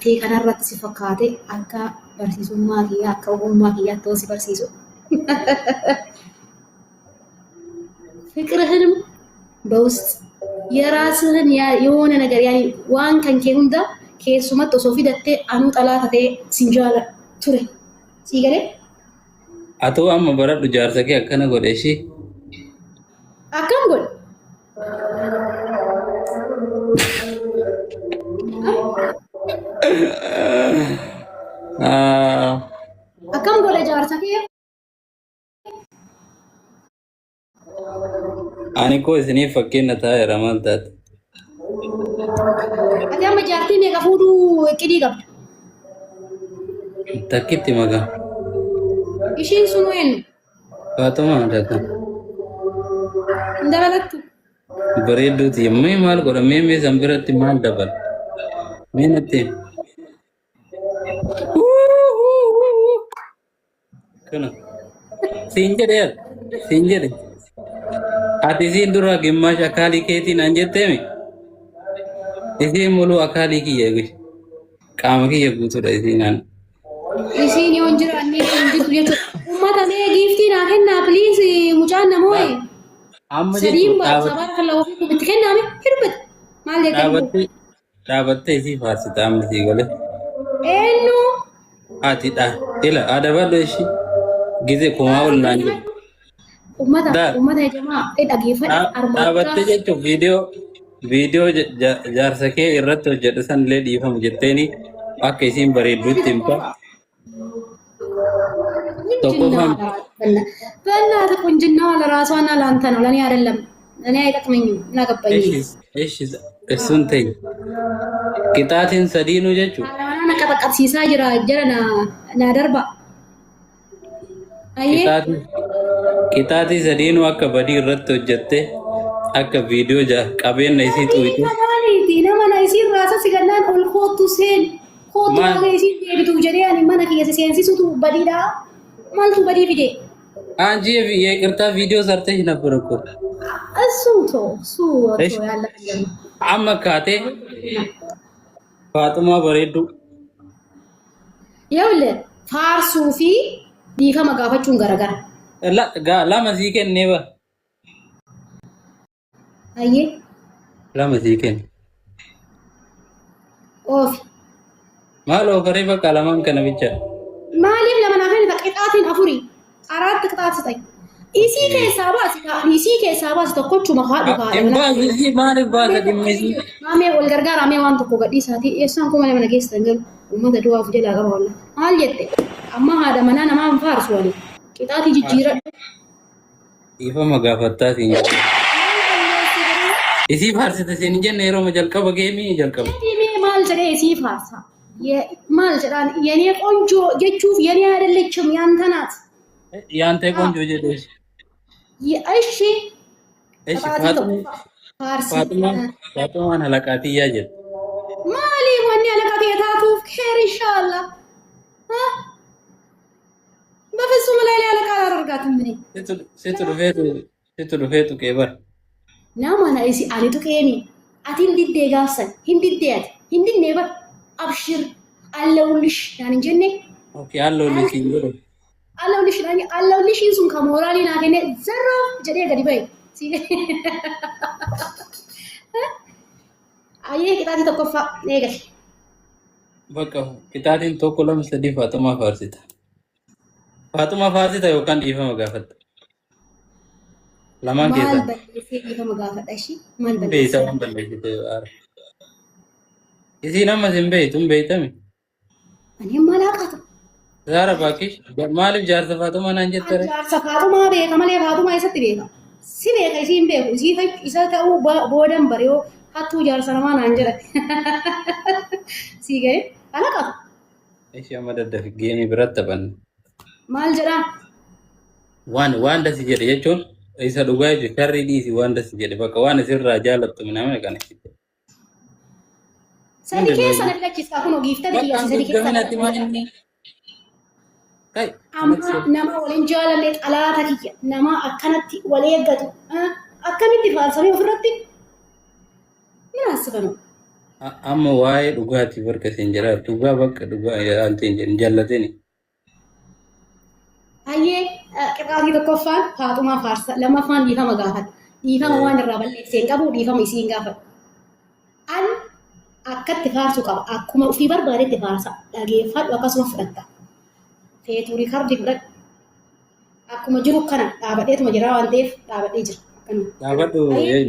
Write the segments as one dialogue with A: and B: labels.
A: barattee kanarratti si fakkaate akka barsiisummaa kiyyaa akka ogummaa kiyyaatti yoo si barsiisu. ፍቅርህንም በውስጥ የራስህን የሆነ ነገር ያኒ waan kan kee hunda keessumatti osoo fidattee anuu xalaata ta'ee sin jaala ture. Sii galee?
B: Atoo amma baradhu jaarsa kee akkana godhe ishii.
A: Akkam godhe? Akkam godhe jaarsa kee?
B: Ani koo isiniif fakkeenya taa'eera maal taate?
A: Ati amma jaartii meeqa fuudhuu qidii qabda?
B: Takkitti maqaa.
A: Ishiin sunuu eenyu?
B: Faaxumaa dha.
A: Hin dabalattu.
B: Bareedduuti. Mee maal godha? Mee mee san biratti maal dabala? Mee natti himi. Kana. Siin jedhe yaa. Siin jedhe. Ati isiin dura gimmaash akaalii keetii naan jetteemi. Isiin muluu akaalii kiyya eegi. Qaama kiyya guutuudha isiin aan.
A: Isiin yoo hin jiraanne hin jirtu jechuudha. Uummata mee giiftii naa kennaa please mucaan namooye.
B: Amma
A: Sadiin
B: jechuun
A: baasa baara ofii itti kennaame hirbate. Maal jettee
B: dhaabattee dhaabattee isii faarsita amma sii galee.
A: Eenyu?
B: Ati dha. Ila adabadhu ishii. Gize kumaa ol naan jedhu.
A: Uummata
B: Daa-
A: uummata jamaa dhageeffadha armaan
B: Dhaabattee jechuun viidiyoo viidiyoo jaarsa kee irratti hojjedhu san illee dhiifamu jetteeni akka isiin bareedduutti himta.
A: ቁንጅናዋ በእናትህ ቁንጅናዋ ለራሷና ለአንተ ነው፣ ለእኔ አይደለም። ለእኔ አይጠቅመኝም። ምን አገባኝ?
B: እሺ እሱን ተይ። Qixaatiin sadiinuu jechuun
A: Haadha qaqqabsiisaa jira jala naa darba. Ayyee
B: qixaatii sadiinuu akka badii irratti hojjette akka viidiyoo qabeenya isii xuqxe.
A: Maaliiti nama na isiin raasa si gannaan ol koottu seen koottu
B: Maal?
A: haga isiin deebituuf jedhee ani mana kiyya si seensisutu badiidha. Maaltu badii fide?
B: አንቺ የይቅርታ ቪዲዮ ሰርተሽ ነበር እኮ።
A: እሱ ቶ እሱ
B: እሺ።
A: ቶ ያለፈ ነገር ነው።
B: amma kaatee Faaxumaa bareedduu
A: ይኸውልህ faarsuu fi dhiifama gaafachuun garagara.
B: Lama sii kennee ba
A: Ayyee
B: lama sii kenne
A: oofi.
B: maal oofaree bakka lamaan kana bicha.
A: Maaliif lama naaf kennita? Qixaatiin afurii. Araatti qixaat sixay. Isii keessaa baasi isii keessaa baasi tokkochuma haadhu kaadha.
B: Hin baasu isii maaliif baasa dhimma isii?
A: Maamee wal gargaaraa mee waan tokko gadhiisaatii eessaan kuma mana geessitan garuu uummata du'aaf jalaa qaba walla. Maal jette? Amma haadha manaa namaa hin faarsu ani. Qixaatii jijjiiradhu.
B: Dhiifama gaafattaa siin jedhe. Isii faarsite siin hin jenne yeroo jalqaba geemii jalqaba.
A: Mee maal jedhee isii faarsa? Maal jedhaan የኔ ቆንጆ jechuuf የኔ አይደለችም ያንተ ናት።
B: ያንተ ቆንጆ jedhe.
A: እሺ
B: እሺ
A: Qabaatii tokko faarsi.
B: Faaxumaan Faaxumaan halaqaatiyyaa jette.
A: Maali wanni alaqa kee taatuuf ኸይር ኢንሻአላህ። በፍጹም ላይ ላይ አለቃ አላደርጋትም እኔ።
B: Situ dhufeetu situ dhufeetu qeebar.
A: Nama na isi ani tuqeemi ati hin diddee gaafsan hin diddee ati hin dinnee bar abshir allawullish naan hin jenne.
B: Okay halluu siin jedhe.
A: Allawullish naan allawullishiin sun ka mooraalii naa kenne zarraaf jedhee gadi ba'e. Ayyee qixaatii tokkoffaa eegali.
B: Bakka qixaatiin tokko lama sadii Faaxumaa faarsita. Faaxumaa faarsita yookaan dhiifama gaafatta. Lamaan
A: Maal
B: keessaa.
A: balleessee dhiifama gaafadha ishii? Maal
B: Hin beeyta
A: balleessee?
B: waan balleessite aara. Isiin ammas hin beeytu hin beeytami.
A: Ani maal haqatu?
B: Saara baakish maaliif jaarsa Faaxumaa naan jette ree?
A: Jaarsa Faaxumaa beeka malee Faaxumaa eessatti beeka? Si beeka isii hin beeku. Isii isa ta'uu boodan baree hattuu jaarsa namaa naan jedhan. Sii ga'e alaqatu.
B: Ishii amma daddafi geemii biratti taphanna.
A: Maal jedhaa?
B: Waan waan dasi jedhe jechuun isa dhugaa jechuun sharrii dhiisi waan dasi jedhe bakka waan isirraa jaalattu minamina kana.
A: Sadi keessa na filachiistaa kunoo giiftati
B: Bakka
A: kiyya sadi keessa
B: gaggamin
A: na
B: ati maal
A: filachiistaa.
B: inni? Kai.
A: Amma nama waliin jaalanne xalaata kiyya nama akkanatti wal eeggatu akkamitti faarsamee ofirratti min asibanu.
B: Amma waa'ee dhugaatii barka siin jira. Dhugaa bakka dhugaa anti hin jaallatini.
A: Hayyee, qixaatii tokkoffaan Faaxumaa faarsa, lammaffaan dhiifama gaafadha. Dhiifama waan irraa balleessee hin qabu, dhiifama isii hin gaafadhu. An akkatti faarsu qaba. Akkuma ofii barbaadetti faarsa. Dhageeffadhu, akkasuma fudhatta. Feetuu riikardii fudhadhu. Akkuma jiru kana dhaabadheetuma jira waan ta'eef dhaabadhee jira. Akkanuma.
B: Dhaabadhu.
A: Hayyee.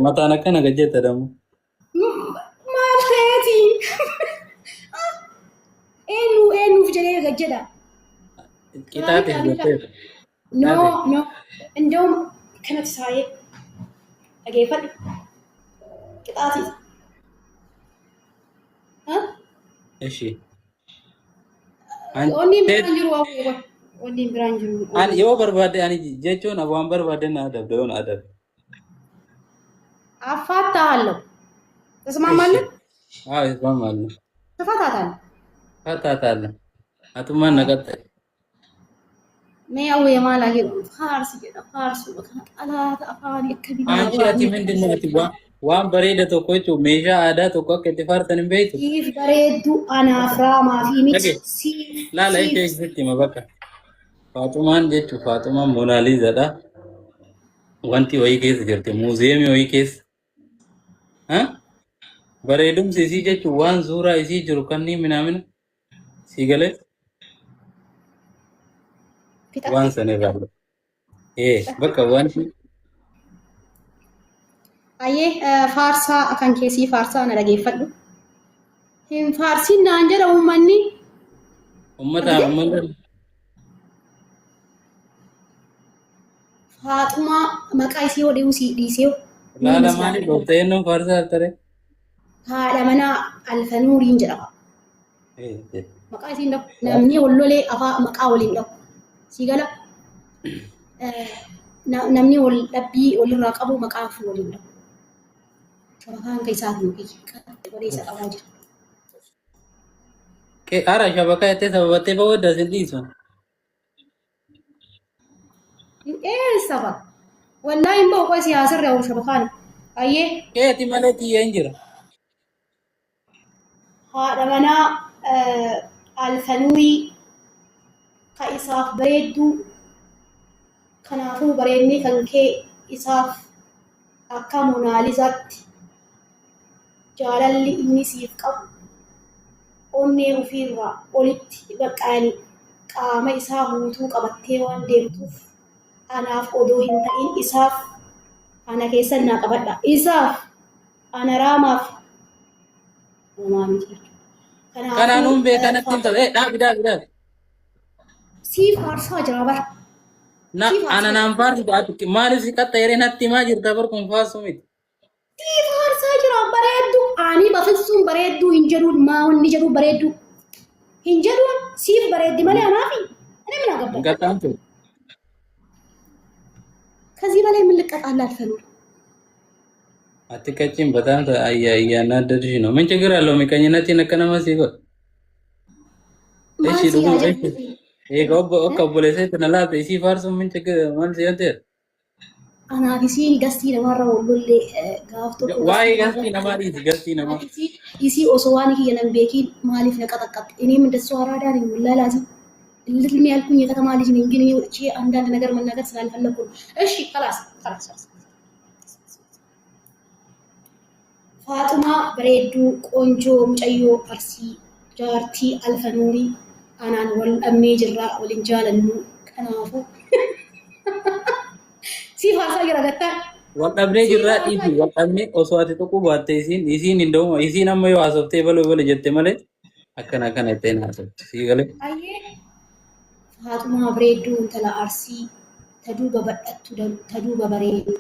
B: Mataan akkana gajjetta damu.
A: Maal ta'eeti? Eenyu eenyuuf jedhee gad jedha?
B: Qixaaxiif jettee.
A: No, no. እንደውም kanatti saayee dhageeffadhu. Qixaatii.
B: Ishi.
A: Wanni biraan jiru waa qoy. Wanni biraan jiru.
B: Ani yoo barbaadde, ani jechuun waan barbaadde na adabde, yoo na adabde.
A: አፋታሃለሁ። ተስማማለህ?
B: አዎ እስማማለሁ።
A: ትፈታታለህ።
B: ፈታታለሁ። Atummaan na qaxxale.
A: Mee awwee maal haa jedhu, faarsi jedha, faarsuma kana xalaata afaanii akka
B: Anchi ati ምንድን ነው ati waan bareeda tokko jechuun meeshaa aadaa tokko akka itti faarsan hin beektu.
A: Siif bareeddu anaaf raamaa fi miti.
B: Dhage.
A: Siif
B: Laala,
A: siif
B: ishee sitti hima bakka. Faaxumaan jechuun Faaxumaan Moonaaliizaadha. Wanti wayii keessa jirti, muuziyeemii wayii keessa. Ha? Bareedumsi isii jechuun waan suuraa isii jiru kanneen minaamina sii galee
A: Fixa.
B: waan sana irraa. Bakka wanti
A: Ayyee, faarsaa kan keessii faarsaa na dhageeffadhu. Hin faarsiin naan jedha uummanni.
B: Ummata
A: Faaxumaa maqaa isii yoo dhi'uu dhiisee.
B: Laala, maaliif dhoofta eenyuun faarsaa ture?
A: Haadha manaa Alfanuuriin jedhama. Maqaa isiin dhabu. Namni wal lolee afaa maqaa waliin dhabu. Sii gala, namni wal dhabbii walirraa qabu maqaa ofii waliin dhabu. Shabakaan kan isaatiin kiyya. Qaxxee godhee isa qabaa jira.
B: Ara shabakaa jettee sababattee booda sin dhiisu.
A: Eessa ba? Wallaahi hin ba'u, qoy siyaasarra oolu shabakaan. Ayyee.
B: Keeti malee xiyya hin jira.
A: Haadha manaa Alfanuurii ka isaaf bareedduu, kanaafuu bareedni kan kee isaaf akka Monaalizaatti, jaalalli inni siif qabu onnee ofiirraa olitti baqqaani qaama isaa guutuu qabattee waan deemtuuf, anaaf odoo hin ta'in isaaf, ana keessan naa qabadha, isaaf ana raamaaf homaa miti jechuudha.
B: Kanaanuun beekan natti hin ta'u. Dhaabi, dhaabi, dhaabi.
A: Sii faarsaa jira bara.
B: Na
A: Sii faarsaa
B: ana
A: jira.
B: Naan faarsitu, ati maaliif si qaxxeeree natti himaa jirta? Bar kun faarsuu miti.
A: Sii faarsaa jira, bareeddu. Ani bafisuun bareedduu hin jedhuun, maa wanni jedhu bareedduu hin jedhuun, siif bareeddi malee anaafi እኔ ምን አገባኝ?
B: Hin qaxxaamtu.
A: ከዚህ በላይ ምን ልቀጣልህ አልፈኑር?
B: አትቀጪም። በጣም እያናደድሽ ነው። ምን ችግር አለው? ምቀኝነት የነከነማ ሲጎ
A: ማን
B: እሺ
A: si
B: dhuguma
A: haa
B: እሺ eega obbo akka obboleessatti na laata isii faarsuun ምን ችግር maal si yoon ta'e?
A: Anaaf isiin gastii namarra wal lollee gaaf tokko
B: waa'ee
A: gastii
B: gastii namaa dhiisi, gastii namaa
A: isii osoo waan kiyya nan beekiin maaliif na ቀጠቀጥ? እኔም እንደሱ አራዳ ነኝ። ወላሂ ላዚም ልትልም ያልኩኝ የከተማ ልጅ ነኝ፣ ግን እኔ ወጥቼ አንዳንድ ነገር መናገር ስላልፈለኩ ነው። እሺ خلاص خلاص خلاص። Faaxumaa bareedduu ቆንጆ mucayyoo Arsii, jaartii Alfanuurii, anaan wal dhabnee jirra, waliin jaalannu, kanaafuu sii faarsaa jira gattaan.
B: Wal dhabnee
A: sii
B: jirraa
A: faarsaa
B: dhiisi. Wal dhabnee osoo ati tuquu baatte isiin hin da'uma. Isiin amma yoo haasoftee baloo bale jette malee akkana akkana ittiin haasofti sii galee.
A: Ayyee, Faaxumaa bareedduu intala Arsii, ta duuba badhattu, ta duuba bareeddu.